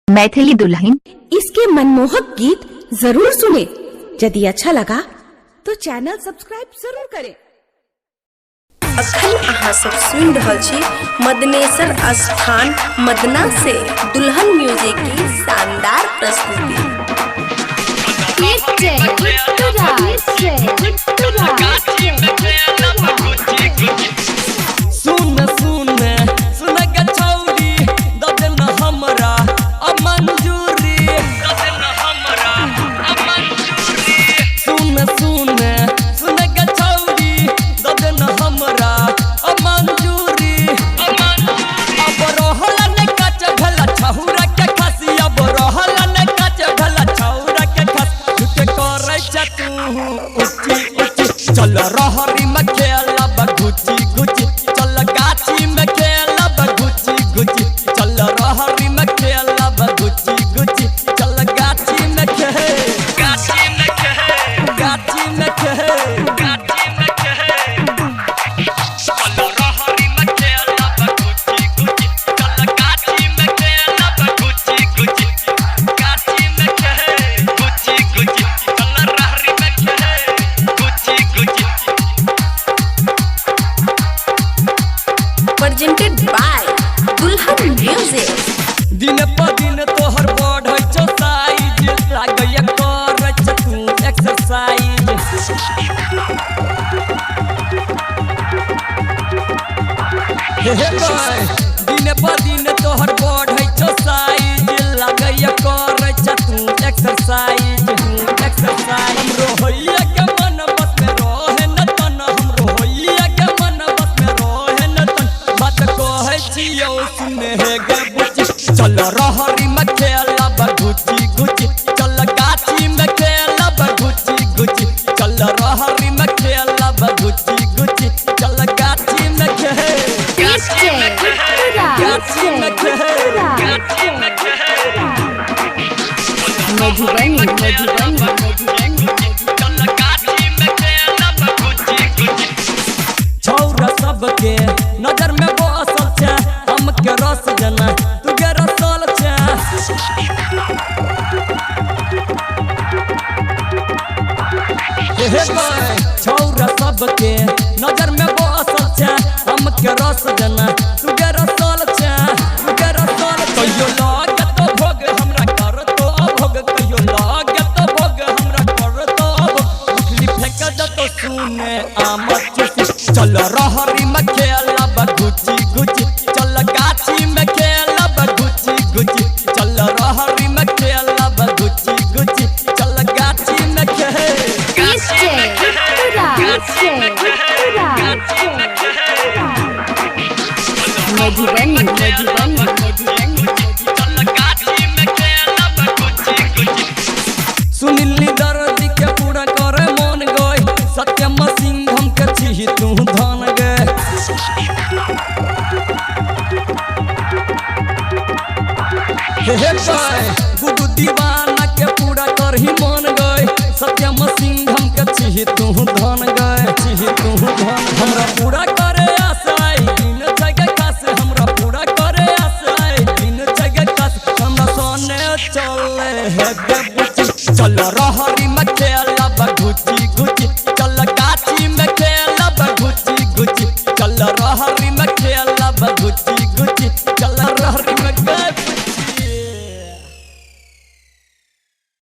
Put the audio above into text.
मैथिली दुल्हन। इसके मनमोहक गीत जरूर सुने। यदि अच्छा लगा तो चैनल सब्सक्राइब जरूर करें। अखन अहाँ सब सुनि रहल छी मदनेश्वर स्थान मदना से दुल्हन म्यूजिक की शानदार प्रस्तुति। सुन सुन सुन गे छौरी, दऽ दे न हमरा अब मंजूरी, दऽ दे न हमरा अब मंजूरी। सुन सुन सुन गे छौरी, दऽ दे न हमरा अब मंजूरी। अब रहल ने कच भेला छहुरा के खसी, अब रहल ने कच भेला छहुरा के खस। झूठ करै छ तू ऊँची ऊँची, चल रहरी में खेलब गुची गुची, चल गाछी में खेलब गुची गुची, चल रहरी में खेलब गुची गुची, चल गाछी में खेल, गाछी में खेल, गाछी में खेल, गाछी में खेल। चल रहरी में खेलब गुची गुची, चल गाछी में खेलब गुची गुची, गाछी में खेल गुची गुची, चल रहरी में खेल गुची गुची। प्रेजेंटेड बाय दुल्हन म्यूजिक। दिन पर दिन तोहर बढ़ै छौ साइज, लागैया करै छ तू एक्सरसाइज। हे हे गै, दिन पर दिन तोहर बढ़ै छौ साइज, लागैया करै छ तू एक्सरसाइज, तू एक्सरसाइज। हमरो होइया के मन बस में रहे न तन, हमरो होइया के मन बस में रहे न तन। बात कहै छियौ सुने हे गे बुची, चल रहरी में खेलब गुची गुची, चल गाछी में खेलब गुची गुची, चल रहरी में खेलब गुची गुची, चल गाछी में खेल, गाछी में खेल, गाछी में खेल, गाछी में खेल। मधुबनी मधुबनी मधुबनी। चल गाछी में खेलब गुची गुची। छौरा सबके नजर में बसल छै, हम के रस जना तू के रसल छै। हे हे गै, छौरा सबके नजर में बसल छै, हम के रस जना तू के रसल छै, तू के रसल। कहियो लागत भोग हमरा कर तो अभोग, कहियो लागत भोग हमरा कर तो अभोग। उठली फेंक दतो सुने आम चुसी, चल रहरी में खेलब गुची गुची, चल गाछी में खेलब गुची गुची, चल रहरी में खेलब गुची गुची, चल गाछी में खेल, गाछी में खेल, गाछी में खेल, गाछी में खेल। मधुबनी मधुबनी मधुबनी। चल गाछी में खेलब गुची गुची। सुनिली दर्द के पूरा करे मन गए, सत्यम सिंह के छी तू धन गे। हे हे गए, गुडू दीवाना के पूरा करही मन गए, सत्यम सिंह के छी तू धन गए, छी तू धन। हमरा पूरा करे आशा दिन जगे खास, हमरा पूरा करे आशा दिन जगे खास। हमरा सोने चले हे गे।